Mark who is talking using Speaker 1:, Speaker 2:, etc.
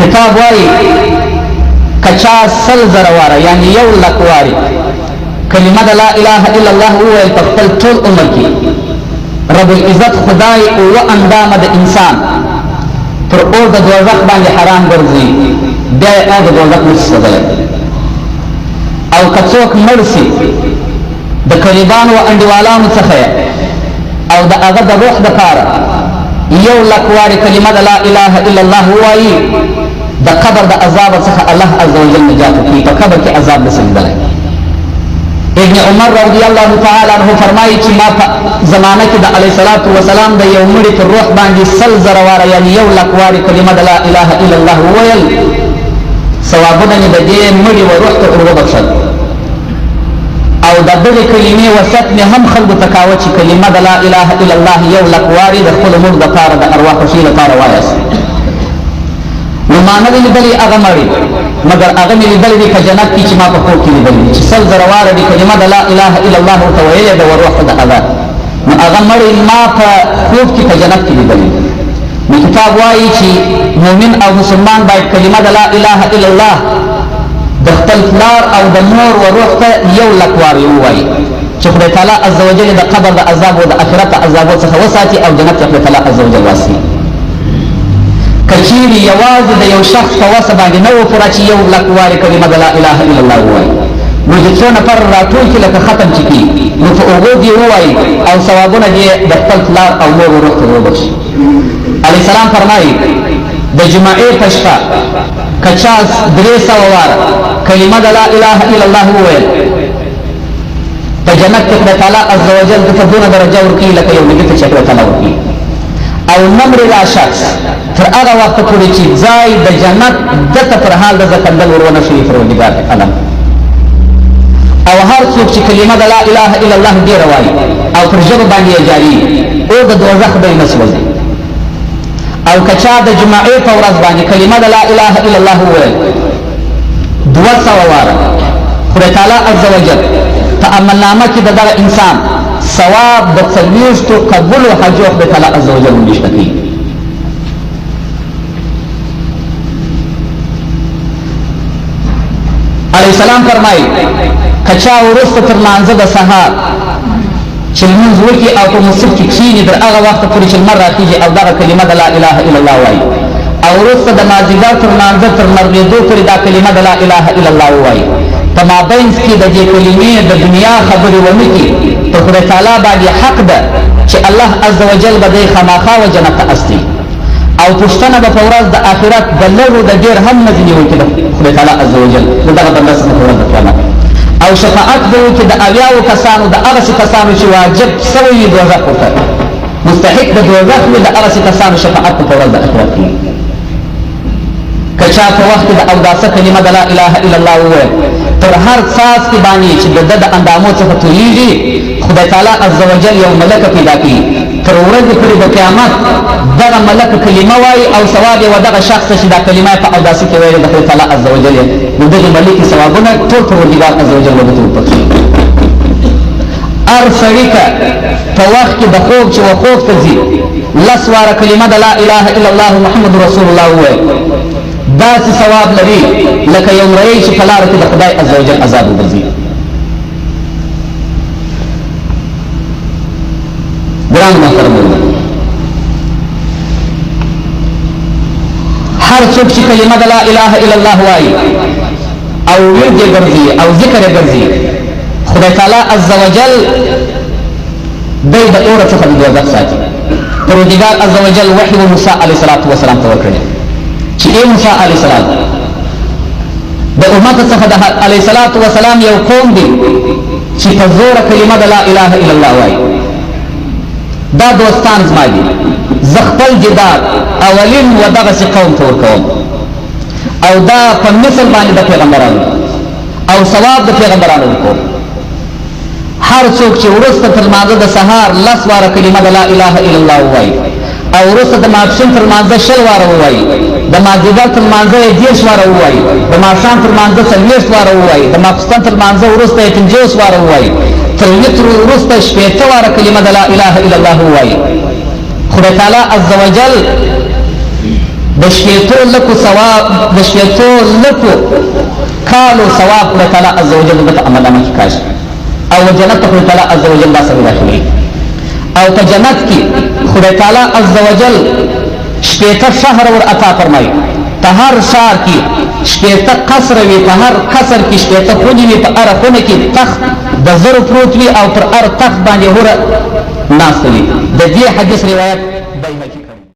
Speaker 1: کتاب وایي که چا 100,000 واره یعنی 1 لک وارې کلمه د لا اله الا الله وویل په خپل ټول عمر کې، رب العزت خدای اووه اندامه د انسان پر اور د دوزخ باندې حرام ګرځي، بیا یې اور د دوزخ نشي سوځلی. او که څوک مړ سي د قریبانو او انډیوالانو څخه او د هغه د روح دپاره 1 لک وارې کلمه د لا اله الا الله ووایي، د قبر د عذاب څخه الله عز وجل نجات ورکوي، په قبر کې عذاب نه لیدلی. ابن عمر رضی الله تعالی عنه فرمایي چې ما په زمانه کې د علیه الصلاة والسلام د یو مړي پر روح باندې 100,000 واره یعنی 1 لک وارې کلمه د لا اله الا الله وویل، ثوابونه مې د دې مړي و روح ته ور وبخښل او د دغې کلمې وصیت مې هم خلکو ته کاوه چې کلمه د لا اله الا الله 1 لک وارې د خپلو مړو دپاره د ارواح خوښۍ لپاره وایاست. نو ما نه دی لیدلی هغه مړی، مګر هغه مې لیدلی دی په جنت کې چې ما په خوب کې لیدلی دی چې 100,000 واره دې کلمه د لا اله الا الله ورته ویلې ده وروح ته د هغه. نو هغه مړی ما په خوب کې په جنت کې لیدلی دی. نو کتاب وایي چې مؤمن او مسلمان باید کلمه د لا اله الا الله د خپل پلار او د مور و روح ته 1 لک وارې ووایي چې خدای تعالی عز وجل د قبر د عذاب او د آخرت د عذابو څخه وساتي او جنت ته خدای تعالی عز وجل واسي. که چیرې یوازې د یو شخص په وسه باندې نه و پوره چې 1 لک وارې کلمه د لا اله الا الله ووایي، نو چې څو نفر راټول کړي لکه ختم چې کړي، نو په هغو دې ووایي او ثوابونه دې د خپل پلار او مور روح ته وبخښي. علیه السلام فرمایي د جمعې په شپه که چا 300 واره کلمه د لا اله الا الله وویل، په جنت کې خدای تعالی عز وجل ده ته دونه درجه ورکوي لکه یو نبي ته چې خدای تعالی ورکوي، او نه مري دا شخص تر هغه وخته پورې چې ځای د جنت ده ته پر حال د ځکندل ور ونه ښیي پروردګار عالم. او هر څوک چې کلمه د لا اله الا الله ډېره وایي او پر ژبه باندې یې جاري، اور د دوزخ به یې نه سوځي. او که چا د جمعې په ورځ باندې کلمه د لا اله الا الله وویل 200 واره، خدای تعالی عز وجل په عملنامه کې د دغه انسان ثواب د 40 قبولو حجو خدای تعالی عز وجل ونشته کوي. علیه السلام فرمایي که چا وروسته تر لمانځه د سهار چې لمونځ وکړي او په مسجد کې کښېني تر هغه وخته پورې چې لمر راخېږي او دغه کلمه د لا اله الا الله وایي، او وروسته د مازدیګر تر لمانځه تر لمرلوېدو پورې دا کلمه د لا اله الا الله ووایي، په مابینځ کې د دې کلمې د دنیا خبرې ونه کړي، پر خدای تعالی باندې حق ده چې الله عز وجل به دی خامخا و جنت ته استوي او پوښتنه به په ورځ د آخرت د لږو د ډېر هم نه ځینې وکړي د خدای تعالی عز وجل د دغه بنده څخه په ورځ د قیامت، او شفاعت به وکړي د 70 کسانو، د هغسې کسانو چې واجب سوی وي دوزخ ورته، مستحق د دوزخ وي، د هغسې کسانو شفاعت په ورځ د آخرت کوي. که چا په وخت د اوداسه کلمه د لا اله الا الله وویل، تر هر څاڅکي باندې چې د ده د اندامو څخه تویږي، خدای تعالی عز وجل یو ملک پیدا کوي، تر ورځې پورې د قیامت دغه ملک کلمه وایي او ثواب یې ودغه شخص چې دا کلمه په اوداسه کې ویلې د خدای تعالی عز وجل یې د دغې ملکې ثوابونه ټول پروردګار عز وجل ورته وبخښي. هر سړي ته په وخت کې د خوب چې و خوب ته ځي لس واره کلمه د لا اله الا الله محمد رسول الله وویل، داسې ثواب لري لکه یو مریی چې په لاره کې د خدای عز وجل عذاب وګرځي. ګران محترم، هر څوک چې کلمه د لا اله الا الله وایي او ورد یې ګرځي او ذکر یې ګرځي، خدای تعالی عز وجل دی د اوره څخه د دوزخ ساتي. پروردګار عز وجل وحی و موسی علیه الصلاة والسلام ته وکړې چې ای موسی علیه السلام، د امت څخه د علیه الصلاة والسلام یو قوم دی چې په زوره کلمه د لا اله الا الله وایي، دا دوستان زما دي، زه خپل جدار اولین و دغسې قوم ته ورکوم او دا په مثل باندې د پیغمبرانو او ثواب د پیغمبرانو ورکوم. هر څوک چې وروسته تر لمانځه د سهار لس واره کلمه د لا اله الا الله ووایي او وروسته د ماسپښین تر لمانځه 20 واره ووایي، د مازدیګر تر لمانځه یې 30 واره ووایي، د ماښام تر لمانځه 40 واره ووایي، د ماخستن تر لمانځه وروسته یې 50 واره ووایي، تر وترو وروسته 60 واره کلمه د لا اله الا الله ووایي، خدای تعالی عز وجل د شپېتو لکو ثواب، د شپېتو لکو کالو ثواب خدای تعالی عز وجل د په عمل نامه کې کاږي او جنت ته خدای تعالی عز وجل دا سره داخلوي. او په جنت کې خدای تعالی عز وجل 60 شهر ور عطا فرمایي. په هر ښار کې 60 قصر وي، په هر قصر کې 60 خونې وي، په هره خونه کې تخت د زرو پروت وي او پر هر تخت باندې هوره ناسته وي. د دې حدیث روایت بیهقي.